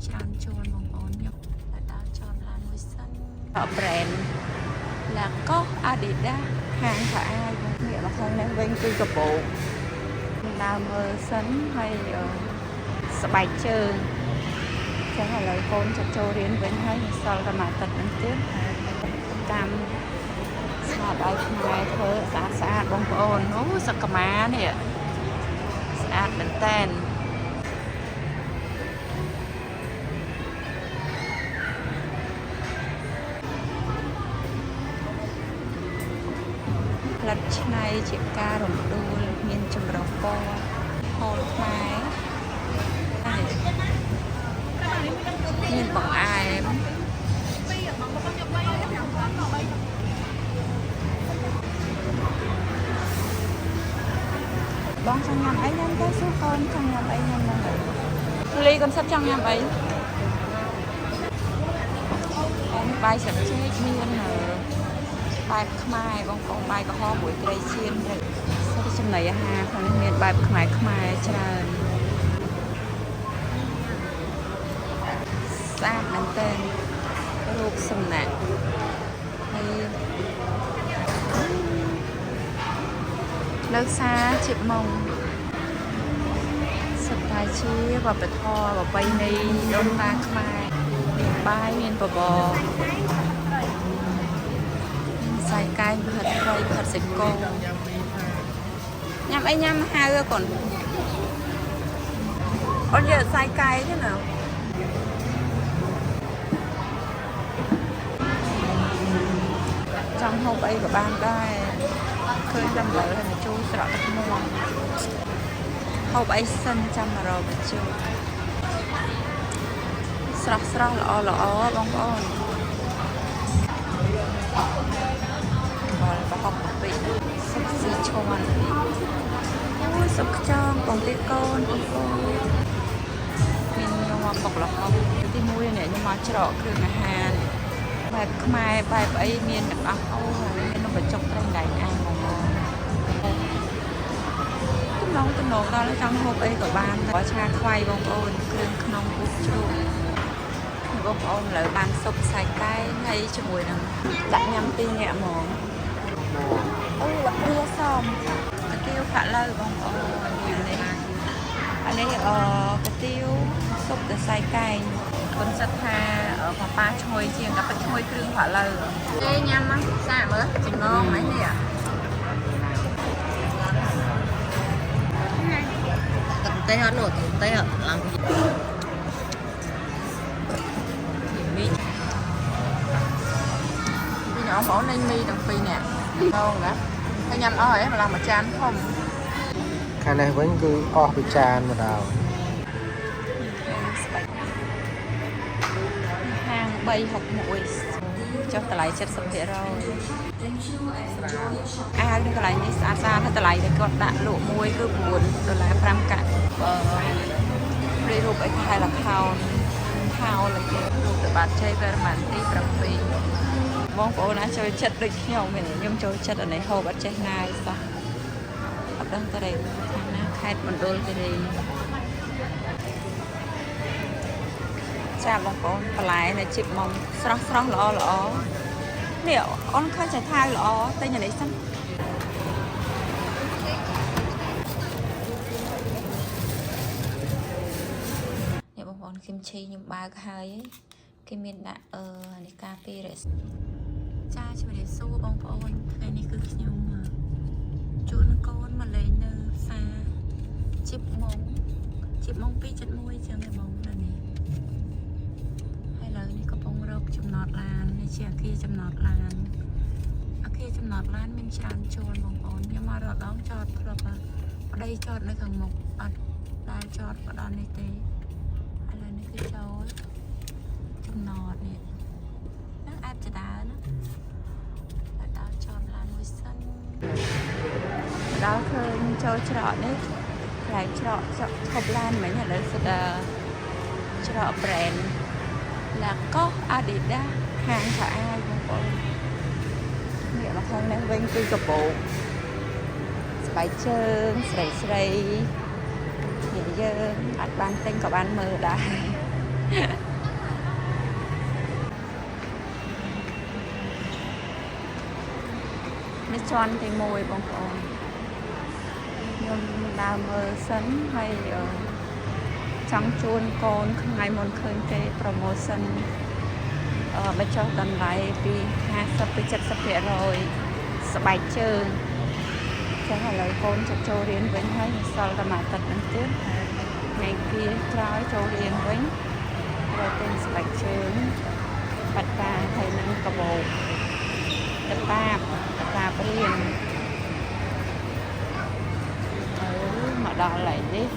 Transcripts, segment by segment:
ច្រើនជាន់បងប្អូនខ្ញុំតែដើរចតឡានមួយសិន brand Lacoste Adidas ហាងខោអាវបងងាកមកខាងនេះវិញគឺកាបូបដើរមើលសិនហើយស្បែកជើងចឹងឥឡូវកូនចិត្តចូលរៀនវិញហើយសល់តែមួយអាទិត្យហ្នឹងទៀតតាមស្នាដៃខ្មែរធ្វើស្អាតស្អាតបងប្អូនអូសកមានេះស្អាតមែនតែន ផ្លិតឆ្នៃជាការរំដួលមានចម្រុះពណ៌ហូលខ្មែរនេះមានបង្អែមបងចង់ញ៉ាំអីញ៉ាំទៅសួរកូនចង់ញ៉ាំអីញ៉ាំហ្នឹងទៅលីកុនសិបចង់ញ៉ាំអីអូនបាយស្លឹកចេកមានបែបខ្មែរបងប្អូនបាយក្រហមមួយត្រីចៀនត្រីសិតចំណីអាហារក្នុងនេះមានបែបខ្មែរខ្មែរច្រើនស្អាតមែនទែនរូបសំណាក់ហើយនៅផ្សារជាម៉ុងសុទ្ធតែជាវប្បធម៌ប្រពៃណីដូនតាខ្មែរមានបាយមានបបរមានខ្សែកែងប្រហិតត្រីប្រហិតសាច់គោញ៉ាំអីញ៉ាំហៅកូនអូនយកខ្សែកែងទេណាចង់ហូបអីក៏បានដែរឃើញតែម្ល៉េះហើយមកជួយស្រក់ទឹកមាត់ហូបអីសិនចាំមករកបញ្ជូស្រស់ស្រស់ល្អល្អបងប្អូនបលប្រហុកកាពិសុកស៊ីឈွန်អូយសុកខ្ចងបងទៀតកូនបងប្អូនមានញ័របុកល្ហុកទីមួយនេះខ្ញុំមកច្រកគ្រឿងអាហារបែបខ្មែរបែបអីមានទាំងអស់អូអានេះមាននំបញ្ចុកត្រីដៃអាំងបងប្អូន ទំនងទំនងដល់ចង់ហូបអីក៏បានដែរឆាខ្វៃបងប្អូនគ្រឿងក្នុងពុះជ្រូកបងប្អូនឥឡូវបានស៊ុបខ្សែកែងហើយជាមួយនឹងដាក់ញ៉ាំពីរនាក់ហ្មងអូលព្រាសមកាទៀវផាក់លើបងប្អូននេះអានេះអកាទៀវស៊ុបតែខ្សែកែងគុណសិតថាប៉ាប៉ាឈ្ងុយជាងតែប៉ាឈ្ងុយគ្រឿងផាក់លើគេញ៉ាំមកសាកមើលចំណងអីនេះ ទឹកទេអត់នោះទឹកទេអត់ឡើង មីពីបងប្អូនលេងមីទាំងពីរនាក់ដងណាហើយញ៉ាំអស់ហើយម្ល៉េះមួយចានធំ ខាងនេះវិញគឺអស់ពីចានមកដល់ ស្បែកហាង361ចុះតម្លៃ70%អាវនៅកន្លែងនេះស្អាតស្អាតហើយតម្លៃដែលគាត់ដាក់លក់មួយគឺ9ដុល្លារ5កាក់បើព្រីរូបអីខែលខោនខោលគេរូបតបាតជ័យវរ្ម័នទី7បងប្អូនណាចូលចិត្តដូចខ្ញុំមែនទេខ្ញុំចូលចិត្តអានេះហូបអត់ចេះណាយសោះអត់ដឹងតរេខាងណាខេត្តមណ្ឌលគិរីចាបងប្អូនបន្លែនៅជីបមកស្រស់ស្រស់ល្អល្អនេះអូនឃើញចៃថាវល្អទិញអានេះសិន នេះបងប្អូនគឹមឈីខ្ញុំបើកហើយគេមានដាក់អឺអានេះការពីរចាជំរាបសួរបងប្អូនថ្ងៃនេះគឺខ្ញុំជួនកូនមកលេងនៅផ្សារជីបម៉ុងជីបម៉ុង2.1ចឹងឯងបងដល់នេះហើយឥឡូវនេះកំពុងរកចំណតឡាននេះជាអគារចំណតឡានអគារចំណតឡានមានច្រើនជួនបងប្អូនខ្ញុំមករដងចតធ្លាប់ប្តីចតនៅខាងមុខអត់ដែលចតមកដល់នេះទេ ឥឡូវនេះគឺចូលចំណតនេះនឹងអែបចដើណាតែដល់ចតឡានមួយសិនដល់ឃើញចូលច្រកនេះកន្លែងច្រកចកឈប់ឡានមិញឥឡូវសិតតែច្រក brand Lacoste Adidas ហាងខោអាវបងប្អូននេះមកខាងនេះវិញគឺកាបូបស្បែកជើងស្រីស្រី នេះយើងអត់បានទិញក៏បានមើលដែរ នេះជាន់ទី1បងប្អូនខ្ញុំដើរមើលសិនហើយអឺចង់ជួនកូនថ្ងៃមុនឃើញគេ promotion អឺបញ្ចុះតម្លៃពី50ទៅ70%ស្បែកជើងចឹងឥឡូវកូនចិត្តចូលរៀនវិញហើយសល់តែមួយអាទិត្យហ្នឹងទៀតថ្ងៃគៀក្រោយចូលរៀនវិញត្រូវទិញស្បែកជើងបាត់តាហើយនឹងកាបូប តតាបតតាបរៀនទៅមកដល់កន្លែងនេះ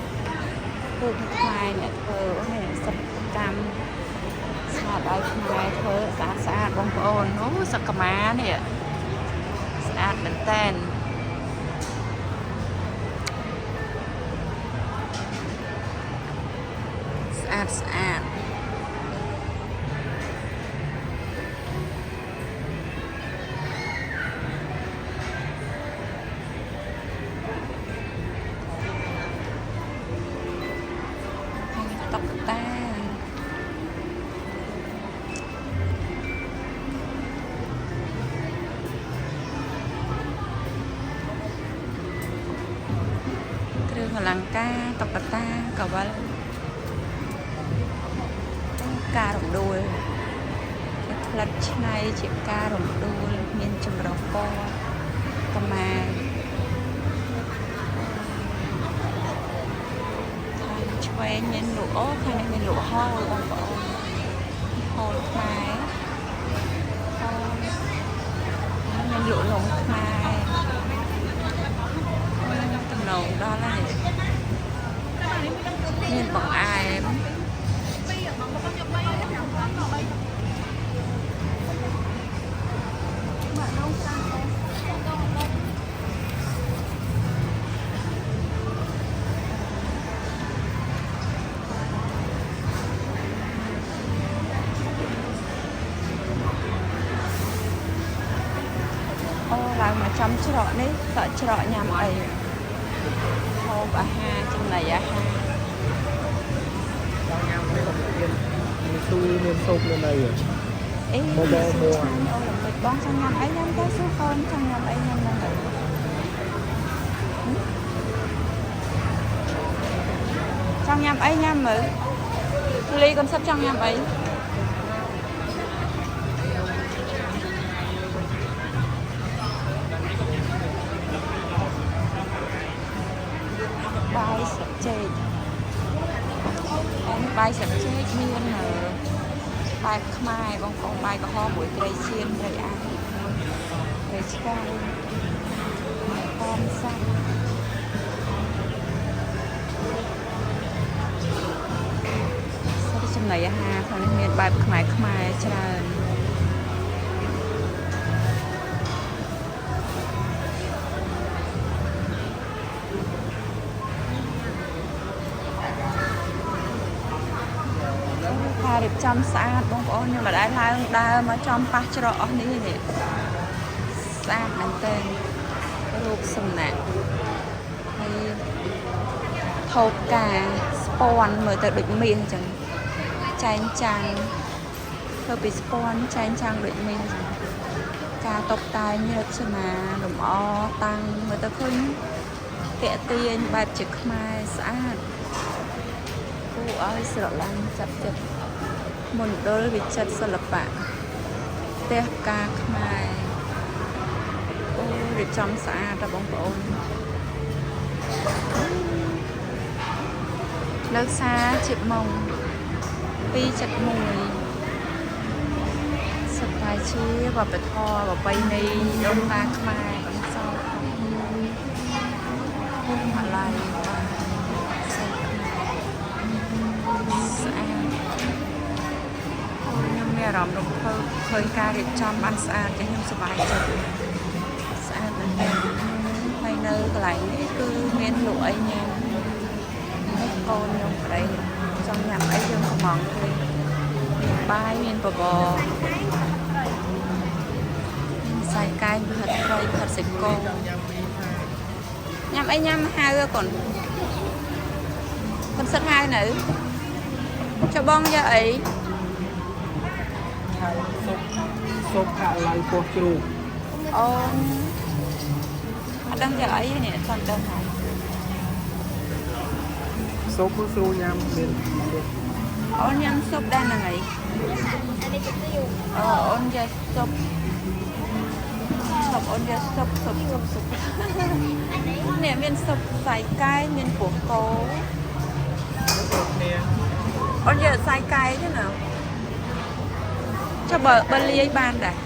គឺខ្មែរអ្នកធ្វើនេះសិប្បកម្មស្មារតីខ្មែរធ្វើស្អាតស្អាតបងប្អូនអូសកមានេះស្អាតមែនតែនស្អាតស្អាតហើយតុក្កតា គ្រឿងអលង្ការតុក្កតាកវលការរំដួលគេផ្លិតឆ្នៃជាការរំដួលមានចម្រុះពណ៌កម្មាខាងឆ្វេងមានលក់អូខាងនេះមានលក់ហូលបងប្អូនហូលខ្មែរហូលមានលក់នំខ្មែរ តំណងដល់ហើយមានបង្អែមអូឡើងមកចំច្រកនេះសក់ច្រកញ៉ាំអីហូបអាហារចំណីអាហារ ចង់ញ៉ាំនេះក៏មានមានស៊ូមានស៊ុបមានអី អេ បបរមួន អូល្មិចបងចង់ញ៉ាំអីញ៉ាំទៅស៊ូកូនចង់ញ៉ាំអីញ៉ាំហ្នឹងទៅចង់ញ៉ាំអីញ៉ាំមើលលីកុនសិតចង់ញ៉ាំអីបាយស្លឹកចេកអូនបាយស្លឹកចេកមានអឺ បែបខ្មែរបងប្អូនបាយក្រហមមួយត្រីចៀនត្រីអាំងត្រីឆ្កែអមសាច់សិតចំណីអាហារក្នុងនេះមានបែបខ្មែរខ្មែរច្រើនការរៀបចំស្អាតបងប្អូនខ្ញុំមិនដែលឡើងដើរមកចំប៉ះច្រកអស់នេះនេះស្អាតមែនទែនរូបសំណាកហើយថូផ្កាស្ពាន់មើលទៅដូចមាសអញ្ចឹងចែងចាំងធ្វើពីស្ពាន់ចែងចាំងដូចមាសអញ្ចឹងការតុបតែងរចនាលម្អតាំងមើលទៅឃើញតាក់ទាញបែបជាខ្មែរស្អាតគួរឲ្យស្រឡាញ់ចាប់ចិត្ត មណ្ឌលវិចិត្រសិល្បៈផ្ទះផ្កាខ្មែរអូរៀបចំស្អាតដល់បងប្អូននៅផ្សារជាតិម៉ុង271សុទ្ធតែជាវប្បធម៌ប្រពៃណីដូនតាខ្មែរបន្សល់ភូមិអាឡ័យបាទសូត្រខ្មែរស្អាត អូខ្ញុំមានអារម្មណ៍រំភើបឃើញការរៀបចំបានស្អាតចេះខ្ញុំសប្បាយចិត្តស្អាតមែនទែនហើយនៅកន្លែងនេះគឺមានលក់អីញ៉ាំហើយកូនខ្ញុំប្តីចង់ញ៉ាំអីយើងកំងគេមានបាយមានបបរមានសាយកែងផលិតត្រីផលិតសាច់គោញ៉ាំអីញ៉ាំហៅកូនកូនសិតហៅនៅ ចុះបងយកអី ហើយស៊ុបស៊ុបខាក់ឡៅពោះជ្រូក អូនអត់ដឹងយកអីទេនេះអត់ដឹងហើយ ស៊ុបគឺស្រួលញ៉ាំមាន អូនញ៉ាំស៊ុបដែរហ្នឹងអីអូអូនយកស៊ុបស៊ុបអូនយកស៊ុបស៊ុបស៊ុបស៊ុបនេះមានស៊ុបខ្សែកែងមានពោះគោ គ្រប់គ្នា អូនយកខ្សែកែងទេណាចុះបើបើលាយបានដែរ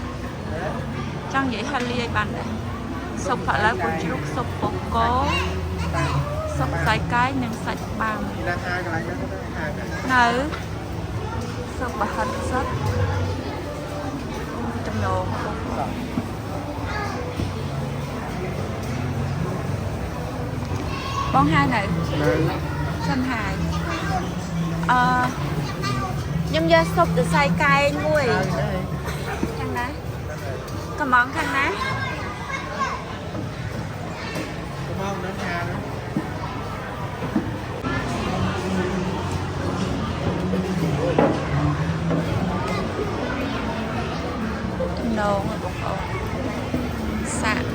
ចង់និយាយថាលាយបានដែរស៊ុបផាក់ឡៅពោះជ្រូកស៊ុបពោះគោស៊ុបខ្សែកែងនិងសាច់បាំ ពីណាហាកន្លែងហ្នឹងទៅហាកន្លែង នៅសុបប្រហិតសុទ្ធចំណងបងប្អូនបងហាយនៅ នៅ សិនហាយអឺខ្ញុំយកស៊ុបសរសៃកែងមួយ ហើយហើយ ខាងណាកំងខាងណា កុំមកនឹងហាណា ចំណងបងប្អូនសាក់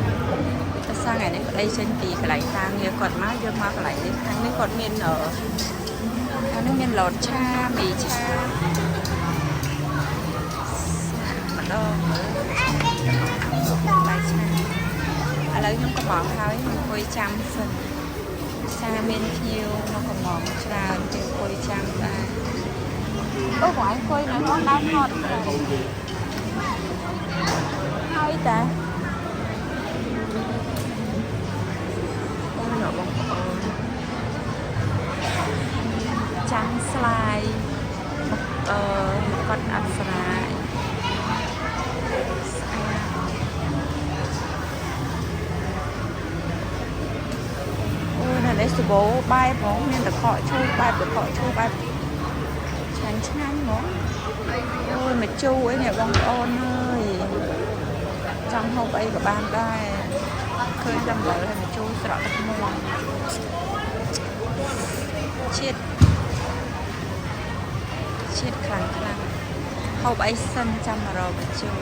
តែសាថ្ងៃនេះប្តីចេញពីកន្លែងការងារគាត់មកយកមកកន្លែងនេះខាងនេះគាត់មានអឺខាងនេះមានលតឆាមីឆាសាក់ម្ដងមើលបាយឆាឥឡូវខ្ញុំកំងហើយខ្ញុំអង្គុយចាំសិនសាមានភ្ញៀវមកកំងច្រើនគេអង្គុយចាំដែរអូបងឯងអង្គុយនៅនោះដើមហត់ហើយតាអូនបងប្អូនចាំស្លាយអឺមកកត់អប្សរាស្អាតអូយនៅនេះសបោបែបហ្មងមានតកកឈូបែបតកកឈូបែបឆ្ងាញ់ឆ្ងាញ់ហ្មងអូយមកជូរអីនេះបងប្អូនអើយចង់ហូបអីក៏បានដែរឃើញតែអំបិលហើយមកជូរស្រក់ទឹកមាត់ជាតិជាតិខ្លាំងខ្លាំងហូបអីសិនចាំមករកមកជូរ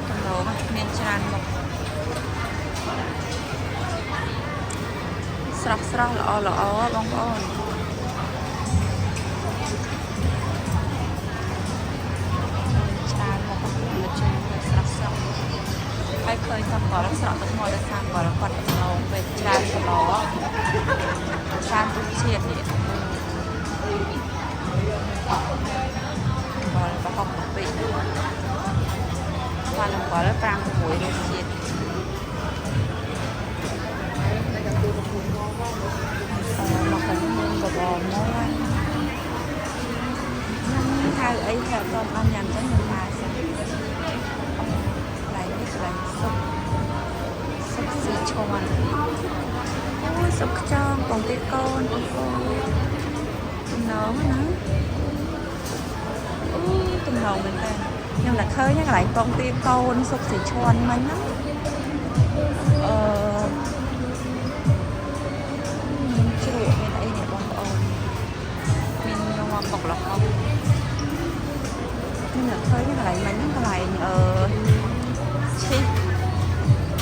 ទំនងមានច្រើនមុខ ស្រស់ស្រស់ល្អល្អបងប្អូនច្រើនមកមកជុំស្រស់ស្រស់ហើយឃើញថាបលស្រក់ទឹកមាត់ដោយសារបលគាត់តំណងពេកច្រើនសឡច្រើនរសជាតិនេះបលប្រហុកកាពិស្វាអំបល5 6រសជាតិ មកខាងបបរមកខ្ញុំហៅអីថាអត់ទាន់បានញ៉ាំចឹងខ្ញុំថាសិនកន្លែងនេះកន្លែងស៊ុបស៊ុបស៊ីឈួនអូយស៊ុបខ្យងពងទាកូនបងប្អូនទំនងណាអូទំនងមែនតើខ្ញុំតែឃើញកន្លែងពងទាកូនស៊ុបស៊ីឈួនមិញហ្នឹងអឺ មានជ្រក់មានអីនេះបងប្អូនមានញោមបុកល្ហុងខ្ញុំឃើញកន្លែងមិញហ្នឹងកន្លែងអឺឈី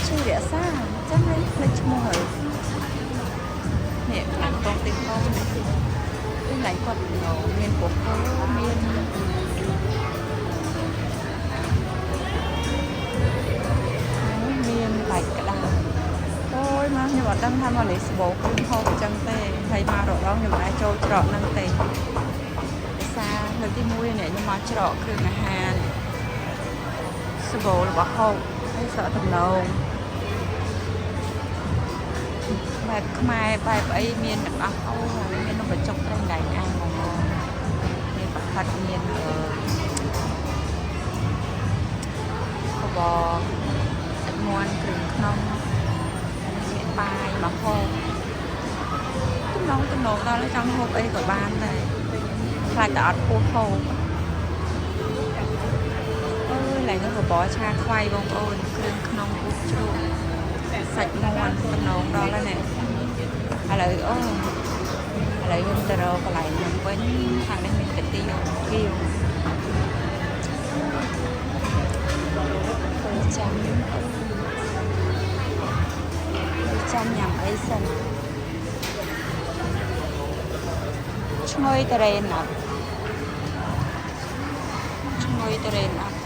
ឈីរក្សាអញ្ចឹងហើយភ្លេចឈ្មោះហើយនេះកន្លែងកងទីកងនេះកន្លែងគាត់មានពោះគោមានមានបែកក្តារ អូយមកខ្ញុំអត់ដឹងថាមកនេះសបោគ្រឿងហូបអញ្ចឹងទេហើយមករដងខ្ញុំមិនអាចចូលច្រកហ្នឹងទេភាសាលើកទី1នេះខ្ញុំមកច្រកគ្រឿងអាហារសបោរបស់ហូបហើយសក់តំណងបែបខ្មែរបែបអីមានទាំងអស់អូអានេះមាននំបញ្ចុកត្រីដៃអាំងហ្មងមានប្រហិតមានអឺបបរសាច់មាន់គ្រឿងក្នុង មានបាយមកហូបទំនងទំនងដល់ចង់ហូបអីក៏បានដែរខ្លាចតែអត់ពោះហូបអើយឡើងនោះបបរឆាខ្វៃបងប្អូនគ្រឿងក្នុងពោះជ្រូកសាច់មាន់ទំនងដល់ហើយនេះឥឡូវអូឥ ឡូវខ្ញុំទៅរកកន្លែងខ្ញុំវិញខាងនេះមានកាទៀវគៀវទៅចាំចាំញ៉ាំអីសិនឈ្ងុយតរេនអត់ឈ្ងុយតរេនអត់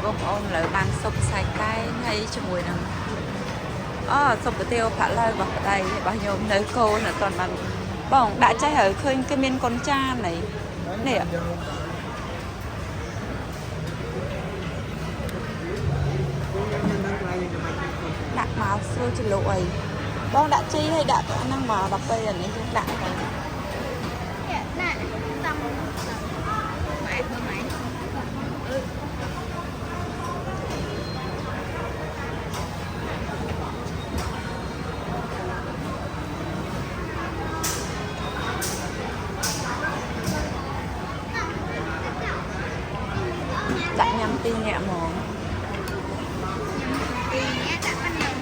បងប្អូនឥឡូវបានសុបខ្សែកែងហើយជាមួយនឹងអូសុបកាទៀវផាក់ឡើយរបស់ប្តីរបស់ខ្ញុំនៅកូនអត់ទាន់បានបងដាក់ចេះហើយឃើញគេមានកូនចាននេះនេះ ដាក់មកស្រួលជ្រលក់អីបងដាក់ជីហើយដាក់អាហ្នឹងមកដល់ពេលអានេះយើងដាក់ទៅ ណាតាមម៉ែម៉ែ ដាក់ញ៉ាំពីរនាក់ហ្មង ពីនេះដាក់ប៉ុណ្ណឹង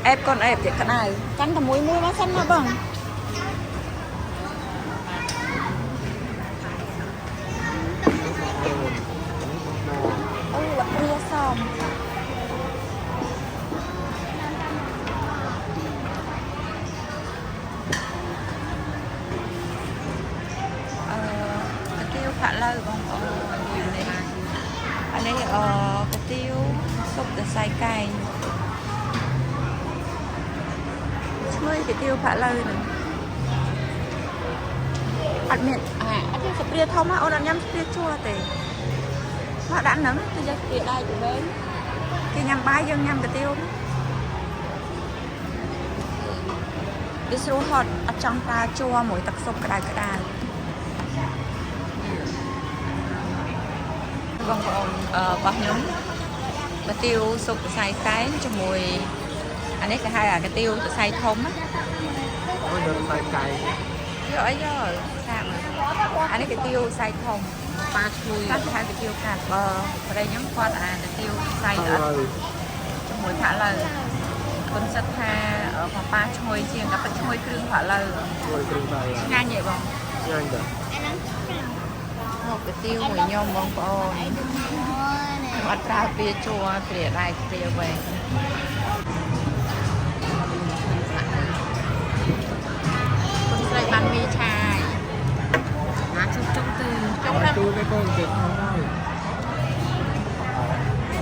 អេបកូនអេបទៀតក្តៅកាន់តែមួយមួយមកសិនមកបងអូលព្រាសមអឺកាទៀវផាក់លើបងប្អូននេះអានេះអឺកាទៀវស៊ុបតសៃកែងឈ្ងុយកាទៀវផាក់លើហ្នឹងអត់មានអាអត់មានស្ព្រាធំហ៎អូនអត់ញ៉ាំស្ព្រាជ័រទេមកដាក់ហ្នឹងទៅយកស្ព្រាដែរទៅវិញគេញ៉ាំបាយយើងញ៉ាំកាទៀវហ្នឹងវាស្រួលហត់អត់ចង់ប្រើជ័រមួយទឹកស៊ុបក្តៅក្តៅ បងប្អូនអឺរបស់ខ្ញុំកាទៀវស៊ុបសរសៃកែងជាមួយអានេះគេហៅអាកាទៀវសរសៃធំណា អូយដល់ខ្សែកែង យកអីយកសាកមើលអានេះកាទៀវសរសៃធំ ប៉ាឈ្ងុយ គាត់គេហៅកាទៀវកាត់បើប្តីខ្ញុំគាត់អាកាទៀវសរសៃ ហើយ ល្អិតជាមួយផាក់ឡូវគុណសិតថាប៉ាប៉ាឈ្ងុយជាងតែពិតឈ្ងុយគ្រឿងផាក់ឡូវ ជួយគ្រឿងបាយ ឆ្ងាញ់ហ៎បង ឆ្ងាញ់តា អាហ្នឹងឆ្ងាញ់ មកកាទៀវមួយខ្ញុំបងប្អូន អូន ខ្ញុំអត់ប្រើពៀជ័រព្រាដែកព្រាវែងគុណស្រីបានមីឆាយ ណាជុំជុំទៅ ចុងណា ជួយទៅកូនគេខំហើយ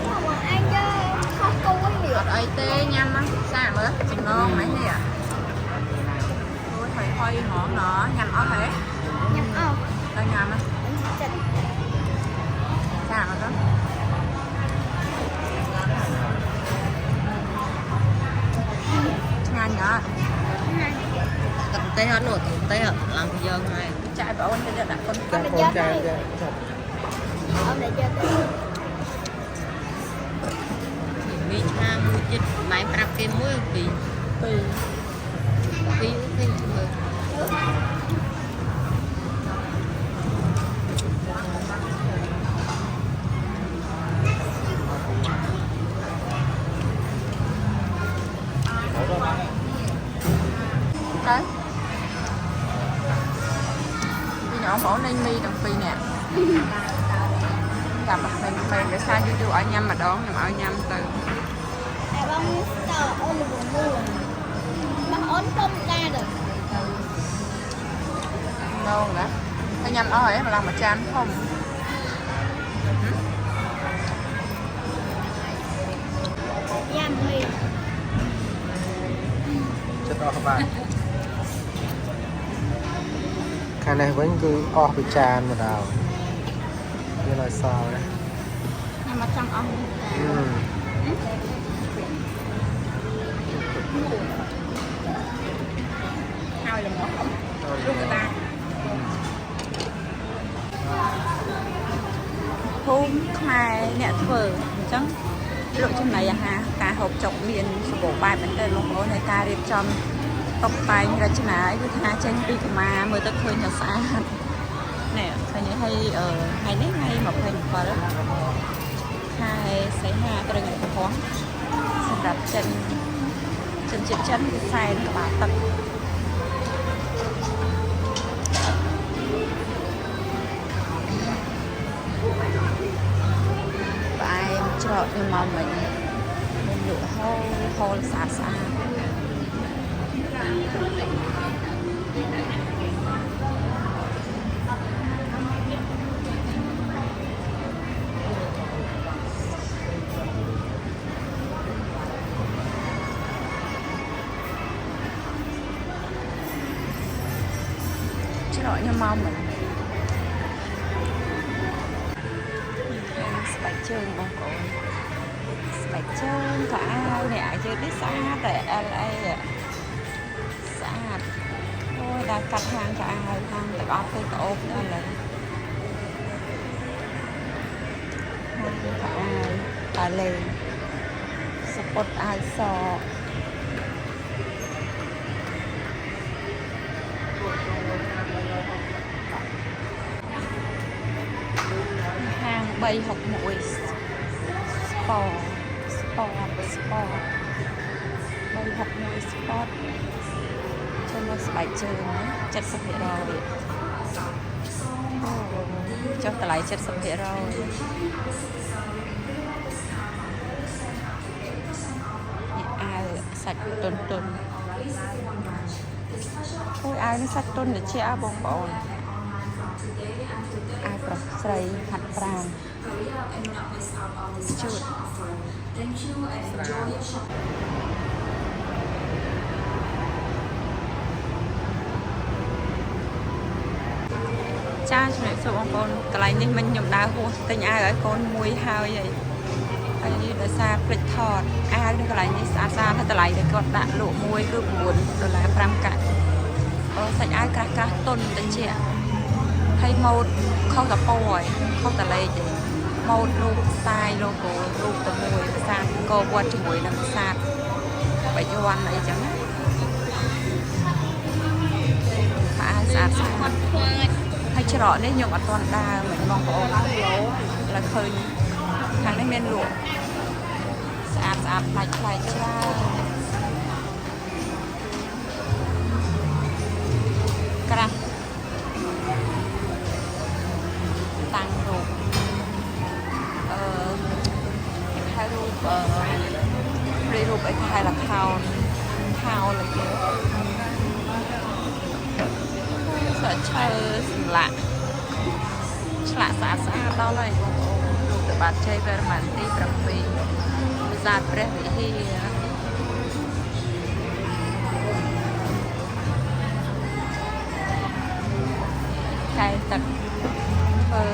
មកអញយកខុសកូននេះ អត់អីទេញ៉ាំមកសាកមើលចំណងអីនេះអូយហុយហុយហ្មងណញ៉ាំអស់ហ៎ ញ៉ាំអស់ ទៅញ៉ាំ ចិត្ត សាកអត់ទៅឆ្ងាញ់អត់ ទឹកម្ទេសអត់នោះទឹកម្ទេសអត់ឡើងពីយើងហើយ ចាយបងអូនទៅដាក់កូន ចាកូនចាចាចាប់ អូនយកទៅ មីឆាមួយចិត្តម៉ែប្រាប់គេមួយពីរ ពីរ ពីរគេមើល ទៅពីបងប្អូនលេងមីទាំងពីរនាក់ចាំបាក់ពេញពេញដោយសារយូរយូរឲ្យញ៉ាំម្ដងខ្ញុំឲ្យញ៉ាំទៅ តែបងតអូនលមួយបងអូនពុំដែរទៅ នងណាហើយញ៉ាំអស់ហើយម្ល៉េះមួយចានធំ ញ៉ាំមី ចិត្តអស់ក្បាលខាងនេះវិញគឺអស់ពីចានមកដល់មានឲ្យសល់ណា ញ៉ាំអត់ចង់អស់ អឺ ហើយល្មមลูกกระตาភូមិខ្មែរអ្នកធ្វើអញ្ចឹងលក់ចំណីអាហារការហូបចុកមានសម្បូរបែបមែនទែនបងប្អូនហើយការរៀបចំតុបតែងរចនាអីគឺថាចេញពីកម្មាមើលទៅឃើញថាស្អាតនេះឃើញហើយអឺថ្ងៃនេះថ្ងៃ27ខែសីហាត្រូវថ្ងៃពហុសម្រាប់ចិនចិ ជនជាតិចិនគឺសែនក្បាលទឹកផ្អែមច្រកខ្ញុំមកមិញមានលក់ហូលហូលស្អាតស្អាតច្រកខ្ញុំមកមិញខាងស្បែកជើងបងប្អូនស្បែកជើងក៏អាវនេះអាវយឺតនេះស្អាតតែ LA ស្អាតអូយដល់កាត់ហាងក៏អាវហាងទាំងអស់ទៅក្អូបដល់ឥឡូវហាងក៏អាវតាលេងសពុតអាវសហាង361 sport sport sport 361 sport ចូលមកស្បែកជើងណា70%អូចុះតម្លៃ70%នេះអាវសាច់ទុនទុនអូយអាវនេះសាច់ទុនត្រជាក់បងប្អូនអាវប្រុសស្រីហាត់ប្រាណជូត ចាជំរាបសួរបងប្អូនកន្លែងនេះមិញខ្ញុំដើរហួសទិញអាវឲ្យកូនមួយហើយហើយហើយនេះដោយសារភ្លេចថតអាវនៅកន្លែងនេះស្អាតស្អាតហើយតម្លៃដែលគាត់ដាក់លក់មួយគឺ9ដុល្លារ5កាក់អូសាច់អាវក្រាស់ក្រាស់ទុនតិចហើយម៉ូតខុសតពណ៌ហើយខុសតលេខឯងម៉ូតរូប style logo រូបតែមួយប្រាសាទអង្គរវត្តជាមួយនឹងប្រាសាទបាយ័នអីចឹងណាអាវស្អាតស្អាត ហើយច្រកនេះខ្ញុំអត់ទាន់ដើរមិញបងប្អូនឥឡូវឃើញខាងនេះមានលក់ស្អាតស្អាតប្លែកប្លែកច្រើនក្រាស់តាំងរូបអឺគេហៅរូបអឺរីរូបអីគេហៅលខោនខោនអីគេសក់ឈើសម្លាក់ ឆ្លាក់ស្អាតស្អាតដល់ហើយបងប្អូនរូបតបាទជ័យវរ្ម័នទី7ប្រាសាទព្រះវិហារខែទឹកធ្វើ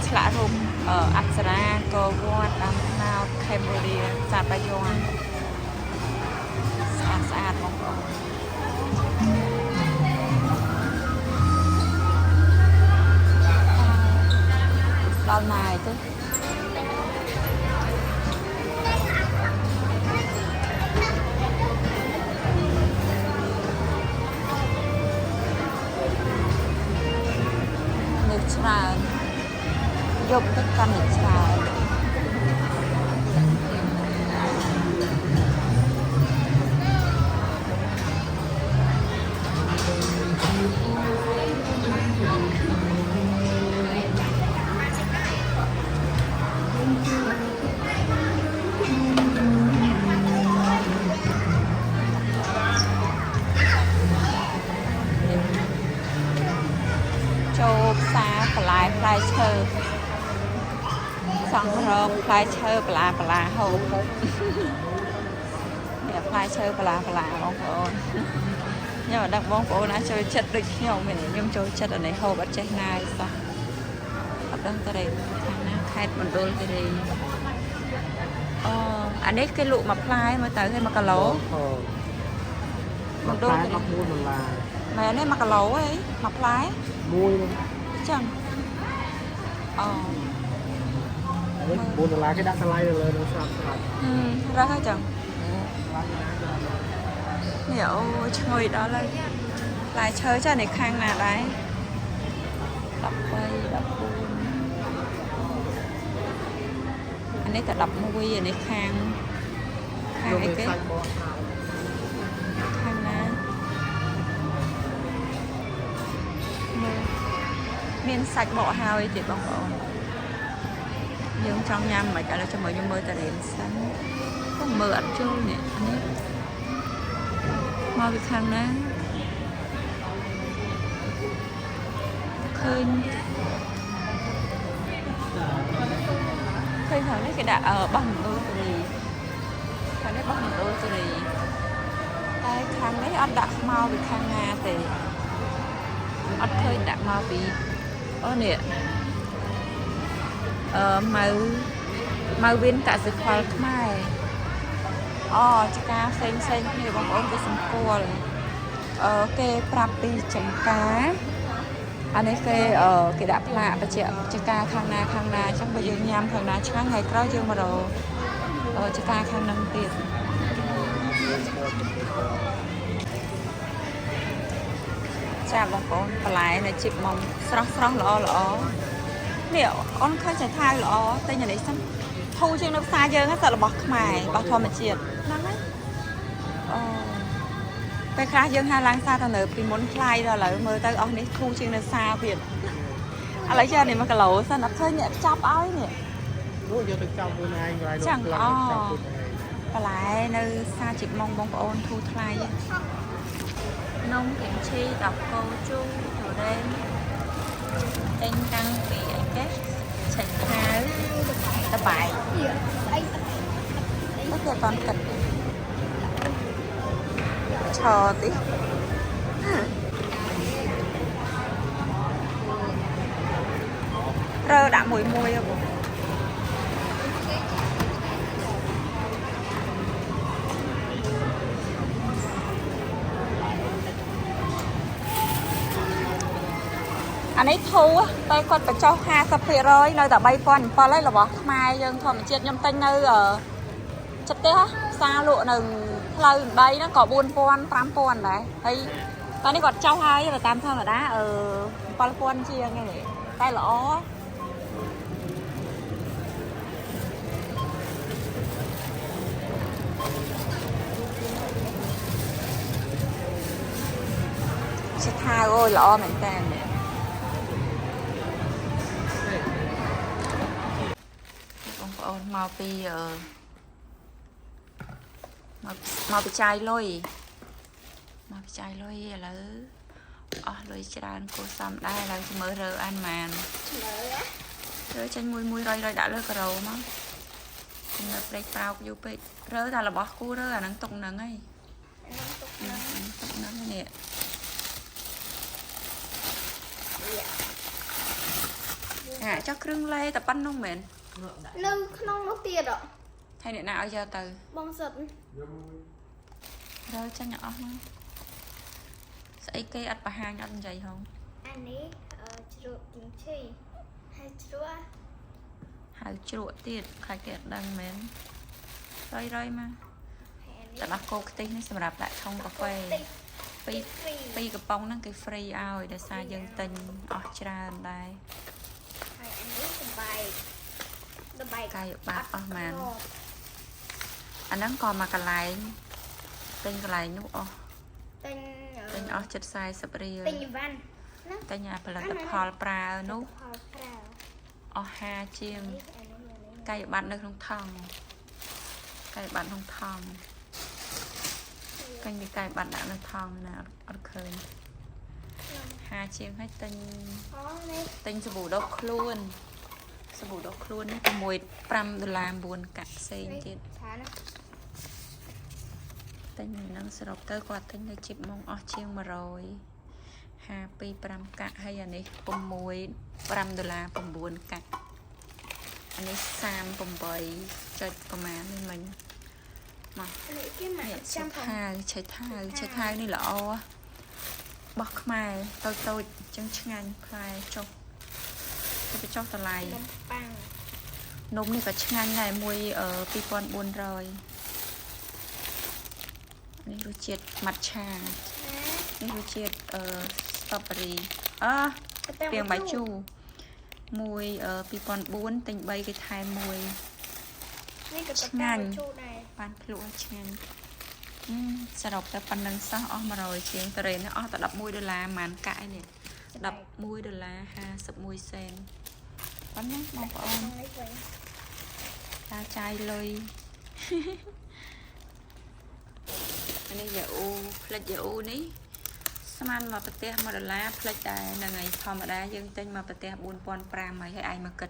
ឆ្លាក់រូបអប្សរាកវត្តដើមត្នោតខេមបូឌាប្រាសាទបាយ័នស្អាតស្អាតបងប្អូនដល់ណាយទៅ នៅច្រើនយប់ទៅកាន់តែច្រើនចូលផ្សារបន្លែផ្លែឈើសង់រងផ្លែឈើបន្លាបន្លាហូប នេះផ្លែឈើបន្លាបន្លាបងប្អូនខ្ញុំអត់ដឹងបងប្អូនណាចូលចិត្តដូចខ្ញុំទេខ្ញុំចូលចិត្តអានេះហូបអត់ចេះណាយសោះអត់ដឹងតរេខាងណាខេត្តមណ្ឌលគិរីអូអានេះគេលក់មួយផ្លែមើលទៅគេ1គីឡូ អូ មណ្ឌលគិរី 14ដុល្លារ មែនទេ1គីឡូអីមួយផ្លែ មួយហ្នឹង ចឹងអូ នេះ9ដុល្លារគេដាក់តម្លៃនៅលើនឹងស្រាប់ស្រាប់ ហឹមរើសហើយចឹង តម្លៃណាគេដាក់ នេះអូឈ្ងុយដល់ហើយផ្លែឈើចានេះខាងណាដែរ13 14អានេះតែ11អានេះខាងខាងអីគេ សាច់បកស្រាប់ មានសាច់បកហើយទៀតបងប្អូនយើងចង់ញ៉ាំមិនឥឡូវចាំមើលខ្ញុំមើលតារ៉េនសិនក៏មើលអត់ចូលនេះអានេះមកពីខាងណាឃើញឃើញខាងនេះគេដាក់អឺបោះមណ្ឌលគិរីខាងនេះបោះមណ្ឌលគិរីតែខាងនេះអត់ដាក់មកពីខាងណាទេអត់ឃើញដាក់មកពីអូនេះអឺម៉ៅម៉ៅវិនកសិផលខ្មែរអូចការផ្សេងផ្សេងគ្នាបងប្អូនគេសម្គាល់អឺគេប្រាប់ពីចំការអានេះគេអឺគេដាក់ផ្លាកបញ្ជាក់ចការខាងណាខាងណាអញ្ចឹងបើយើងញ៉ាំខាងណាឆ្ងាញ់ថ្ងៃក្រោយយើងមករកអឺចការខាងហ្នឹងទៀតចាបងប្អូនបន្លែនៅជីបមកស្រស់ស្រស់ល្អល្អនេះអូនឃើញចៃថាវល្អតែញ៉ាំនេះសិនធូរជាងនៅផ្សារយើងហ្នឹងសិតរបស់ខ្មែររបស់ធម្មជាតិហ្នឹងហើយអូពេលខ្លះយើងហៅឡើងសារទៅនៅពីមុនថ្លៃដល់ឥឡូវមើលទៅអស់នេះធូរជាងនៅផ្សារទៀតឥឡូវចានេះ1គីឡូសិនអត់ឃើញអ្នកចាប់ឲ្យនេះ នោះយកទៅចាប់ខ្លួនឯងកន្លែង ចឹង ប្ល អូ ង់ចាប់ខ្លួនឯង បន្លែនៅផ្សារជីបម៉ងបងប្អូនធូរថ្លៃនំគីមឈី10គោជូទុរេនទិញតាំងពីអីគេឆេកខាវតបែក ស្អីទឹក ទៅគេអត់តន់គិតឆទីរើដាក់មួយមួយហ៎បងអានេះធូរតែគាត់បញ្ចុះ50%នៅតែ3007ហើយរបស់ខ្មែរយើងធម្មជាតិខ្ញុំទិញនៅអឺចិត្តទេហ៎ផ្សារលក់នៅផ្លូវ8ហ្នឹងក៏4000 5000ដែរហើយតោះនេះគាត់ចុះហើយតែតាមធម្មតាអឺ7000ជាងហ្នឹងតែល្អជាថាអូយល្អមែនតើនេះ បងប្អូនមកពីអឺមកមកពីចាយលុយមកពីចាយលុយឥឡូវអស់លុយច្រើនគួរសមដែរឥឡូវចាំមើលរើអានម៉ាន ឆ្លើយ រើចេញមួយមួយរយរយដាក់លើការ៉ូមកកុំនៅព្រេកប្រោកយូរពេករើតែរបស់គូរើអាហ្នឹងទុកហ្នឹងហើយ នឹងទុកនឹង ទុកហ្នឹងនេះអាចុះគ្រឿងលេតែប៉ុណ្្នោះមែន នៅក្នុងនោះទៀតអ ហើយអ្នកណាឲ្យយកទៅ បងសិត រើចេញឲ្យអស់មកស្អីគេអត់បង្ហាញអត់និយាយហង អានេះអឺជ្រក់គីមឈីហើយជ្រក់ ហៅជ្រក់ទៀតខ្លាចគេអត់ដឹងមែនរយរយមក ហើយអានេះ តែដោះគោខ្ទិះនេះសម្រាប់ដាក់ឆុងកាហ្វេ តិច ពីរ ហ្វ្រី ពីរកំប៉ុងហ្នឹងគេ free ឲ្យដោយសារយើងទិញអស់ច្រើនដែរ ហើយអានេះសបែកសបែក កាយបាក់អស់ម៉ានអាហ្នឹងក៏មកកន្លែងទិញកន្លែងនោះអស់ ទិញ ទិញអស់ជិត40រៀល ទិញអីវ៉ាន់ណា ទិញអាផលិតផលប្រើនោះ ផលប្រើ អស់50ជាង នេះអានេះអានេះ កាយបាត់នៅក្នុងថង់កាយបាត់ក្នុងថង់កាញ់ពីកាយបាត់ដាក់នៅថង់ណាអត់អត់ឃើញ50ជាងហើយទិញ អូនេះ ទិញសាប៊ូដុសខ្លួនសាប៊ូដុសខ្លួននេះ6 5ដុល្លារ9កាក់ផ្សេងទៀត ច្រើនណាស់ ទិញនឹងសរុបទៅគាត់ទិញនៅជីបម៉ងអស់ជាង100 52 5កាក់ហើយអានេះ6 5ដុល្លារ9កាក់អានេះ38ចុចប្រហែលនេះមិញមក នេះគេមក នេះ ចាំផង ឆេថាវឆេថាវឆេថាវនេះល្អបោះខ្មែរតូចតូចអញ្ចឹងឆ្ងាញ់ផ្លែចុះទៅបញ្ចុះតម្លៃ នំប៉័ង នំនេះក៏ឆ្ងាញ់ដែរមួយអឺ2400នេះរសជាតិម៉ាត់ឆានេះរសជាតិអឺ strawberry អឺពាងបាយជូរមួយអឺ2004ទិញ3គេថែមមួយ នេះក៏ ឆ្ងាញ់ បាយជូរដែរ បានភ្លក់ឲ្យឆ្ងាញ់អឺសរុបទៅប៉ុណ្្នឹងសោះអស់100ជាងតរេនេះអស់តែ11ដុល្លារប្រហែលកាក់ឯនេះ 11ដុល្លារ51សេនប៉ុណ្ណាបងប្អូន នេះវិញ តាចាយលុយ អានេះយ៉ាអ៊ូផ្លិចយ៉ាអ៊ូនេះស្មានមកប្រទេស1ដុល្លារផ្លិចដែរហ្នឹងហើយធម្មតាយើងទិញមកប្រទេស4500ហើយហើយឯងមកគិត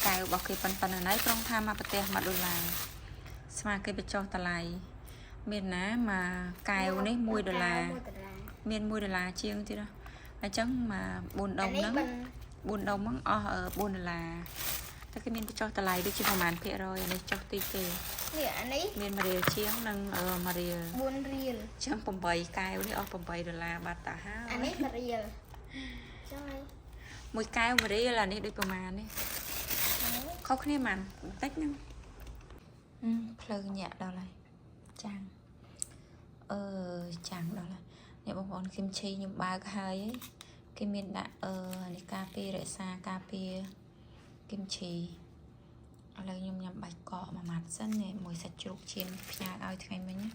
កែវរបស់គេប៉ុណ្ណឹងហើយប្រុងថាមកប្រទេស1ដុល្លារស្មានគេបញ្ចុះតម្លៃមានណាមកកែវនេះ1ដុល្លារ 1ដុល្លារ មាន1ដុល្លារជាងទៀតណាអញ្ចឹងមក4ដុំហ្នឹង4ដុំហ្នឹងអស់4ដុល្លារតែគេមានបញ្ចុះតម្លៃដូចជាប្រហែលភាគរយអានេះចុះតិចទេ នេះអានេះ មាន1រៀលជាងនិង1រៀល 4រៀល ជាង8កែវនេះអស់8ដុល្លារបាត់តាហើយ អានេះ1រៀលចុះហើយ មួយកែវ1រៀលអានេះដូចប្រហែលនេះខុសគ្នាប៉ុន្មានបន្តិចហ្នឹងផ្លូវញាក់ដល់ហើយចាំងអឺចាំងដល់ហើយអ្នកបងប្អូនគឹមឈីខ្ញុំបើកហើយគេមានដាក់អឺនេះការពាររក្សាការពារគឹមឈីឥឡូវខ្ញុំញ៉ាំបាច់កកមួយម៉ាត់សិននេះមួយសាច់ជ្រូកចៀនផ្ញើឲ្យថ្ងៃមិញណា